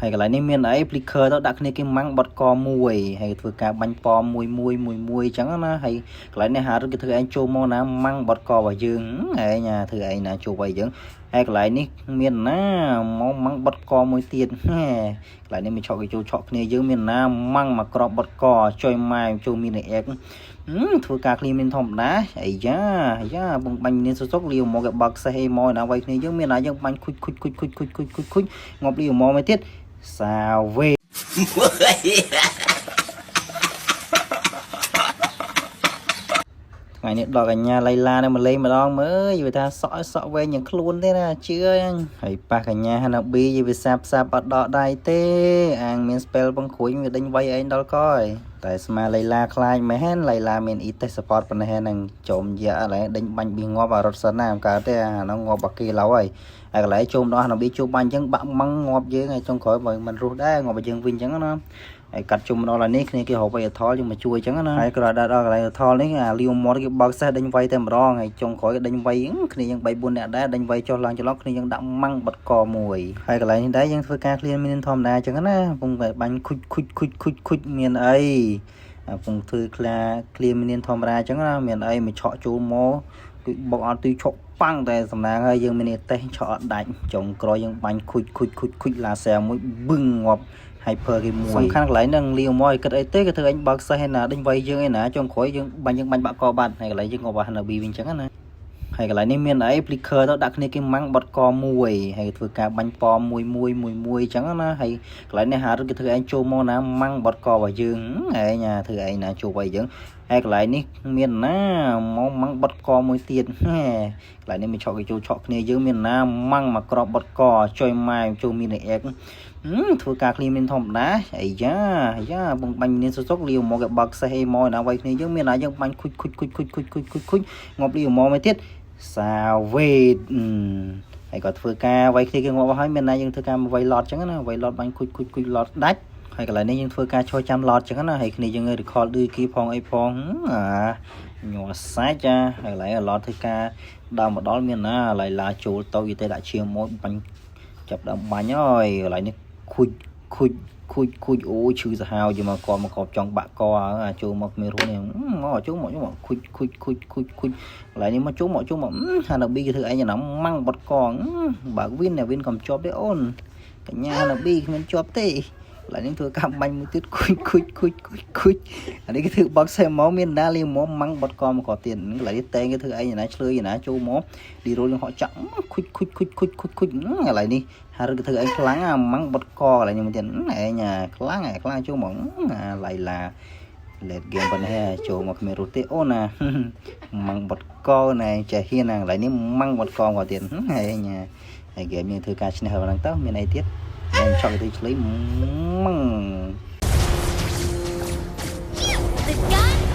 ហើយកន្លែងនេះមានអី flicker ទៅដាក់គ្នាគេម៉ាំងបត់កមួយហើយធ្វើការបាញ់ប៉មួយមួយមួយមួយអញ្ចឹងណាហើយកន្លែងនេះហារត់គេធ្វើឯងចូលមកណាម៉ាំងបត់ករបស់យើងឯងណាធ្វើឯងណាចូលໄວយើងហើយកន្លែងនេះមានណាមកម៉ាំងបត់កមួយទៀតហែកន្លែងនេះមានឆក់គេចូលឆក់គ្នាយើងមានណាម៉ាំងមកក្របបត់កចុយម៉ែចូលមានអែកធ្វើការឃ្លីមានធម្មតាអាយ៉ាអាយ៉ាបងបាញ់មានសុកលាវមកគេបើកសេះអីមកណាវាយគ្នាយើងមានណាយើងបាញ់ខុចខុចខុចខុចខុចខុចខុចខុចងាប់លាវមកមួយទៀតសាវេ ថ្ងៃនេះដល់កញ្ញាលៃឡានៅមកលេងម្ដងមើលយល់ថាសក់ឲ្យសក់វែងយ៉ាងខ្លួនទេណាជឿអញហើយប៉ះកញ្ញាហាណាប៊ីយល់វាសាបសាបអត់ដកដៃទេអាងមាន spell បងគ្រួយវាដេញវាយឯងដល់កហើយតែស្មាលៃឡាខ្លាចមែនលៃឡាមានអ៊ីតេស support ប៉ុណ្ណេះហ្នឹងចំយ៉ាឥឡូវដេញបាញ់ប៊ីងាប់អារត់សិនណាមិនកើតទេអាហ្នឹងងាប់បាគីឡៅហើយហើយកន្លែងជុំដល់ហាណាប៊ីជួបបាញ់អញ្ចឹងបាក់ម៉ឹងងាប់យើងហើយចុងក្រោយបើមិនរស់ដែរងាប់ឲ្យយើងវិញអញ្ចឹងណាហើយកាត់ជុំដល់ហើយនេះគ្នាគេរកអីថលយើងមកជួយអញ្ចឹងណាហើយក្រោយដល់កន្លែងថលនេះអាលីវម៉តគេបើកសេះដេញវាយតែម្ដងហើយចុងក្រោយគេដេញវាយគ្នាយើង3 4នាក់ដែរដេញវាយចុះឡើងចន្លោះគ្នាយើងដាក់ម៉ាំងបត់កមួយហើយកន្លែងនេះដែរយើងធ្វើការ clear មានធម្មតាអញ្ចឹងណាកំពុងតែបាញ់ខុចខុចខុចខុចខុចមានអីកំពុងធ្វើក្លា clear មានធម្មតាអញ្ចឹងណាមានអីមកឆក់ចូលមកគឺបុកអត់ទីឆក់ប៉ាំងតែសំណាងហើយយើងមានតេសឆក់អត់ដាច់ចុងក្រោយយើងបាញ់ខុចខុចខុចខុចឡាសែមួយបឹងងាប់ hyper គេមួយសំខាន់កន្លែងហ្នឹងលាវមកឲ្យគិតអីទេគេធ្វើអញបើកសេះឯណាដេញវាយយើងឯណាចុងក្រោយយើងបាញ់យើងបាញ់បាក់កបាត់ហើយកន្លែងយើងងាប់ហាណាប៊ីវិញអញ្ចឹងណាហើយកន្លែងនេះមានអី flicker ទៅដាក់គ្នាគេម៉ាំងបត់កមួយហើយធ្វើការបាញ់ប៉មួយមួយមួយមួយអញ្ចឹងណាហើយកន្លែងនេះហារត់គេធ្វើឯងចូលមកណាម៉ាំងបត់ករបស់យើងឯងណាធ្វើឯងណាចូលវាយយើងហើយកន្លែងនេះមានណាមកម៉ាំងបត់កមួយទៀតហែកន្លែងនេះមានឆក់គេចូលឆក់គ្នាយើងមានណាម៉ាំងមកក្របបត់កចុយម៉ែចូលមានអែកធ្វើការឃ្លីមានធម្មតាអាយ៉ាអាយ៉ាបងបាញ់មានសុកលាវមកគេបើកសេះអីមកណាវាយគ្នាយើងមានណាយើងបាញ់ខុចខុចខុចខុចខុចខុចខុចខុចងាប់លាវមកមួយទៀតសាវេតហើយក៏ធ្វើការវាយគ្នាគេងាប់អស់ហើយមានណាយើងធ្វើការមកវាយ lord ចឹងណាវាយ lord បាញ់ខុចខុចខុច lord ដាច់ហើយកន្លែងនេះយើងធ្វើការឈរចាំ lord ចឹងណាហើយគ្នាយើង record ឌឺគេផងអីផងអាញ័រសាច់ចាហើយកន្លែង lord ធ្វើការដើមមកដល់មានណាឡៃឡាចូលទៅយទៅដាក់ឈាមមកបាញ់ចាប់ដើមបាញ់ហើយកន្លែងនេះខូចខូចខូចខូចអូឈឺសាហាវយកមកកមកកបចង់បាក់កអាចូលមកគ្មានរស់នេះមកចូលមកចូលមកខូចខូចខូចខូចខូចកន្លែងនេះមកចូលមកចូលមកហាណាប៊ីគេធ្វើឯងណាម៉ាំងបត់កងបើកវិនវិនកុំជាប់ទេអូនកញ្ញាហាណាប៊ីគ្មានជាប់ទេកន្លែងនេះធ្វើកម្មបាញ់មួយទៀតខូចខូចខូចខូចខូចអានេះគេធ្វើបុកសេមកមានដាលីមកម៉ាំងបត់កមកទៀតកន្លែងនេះតែងគេធ្វើឯងណាឆ្លើយណាចូលមកឌីរ៉ូនឹងហក់ចាក់ខូចខូចខូចខូចខូចខូចកន្លែងនេះហើយគេធ្វើឯងខ្លាំងអាម៉ាំងបត់កកន្លែងនេះមួយទៀតឯងខ្លាំងឯងខ្លាំងចូលមកអាឡៃឡា late game ប៉ុណ្ណេះចូលមកគ្មានរស់ទេអូណាម៉ាំងបត់កណែចេះហ៊ានណាកន្លែងនេះម៉ាំងបត់កគាត់ទៀតហែងហើយហ្គេមយើងធ្វើការឈ្នះប៉ុណ្ណឹងទៅមានអីទៀតខ្ញុំឆក់ទៅឆ្លៃម៉ាំង The gun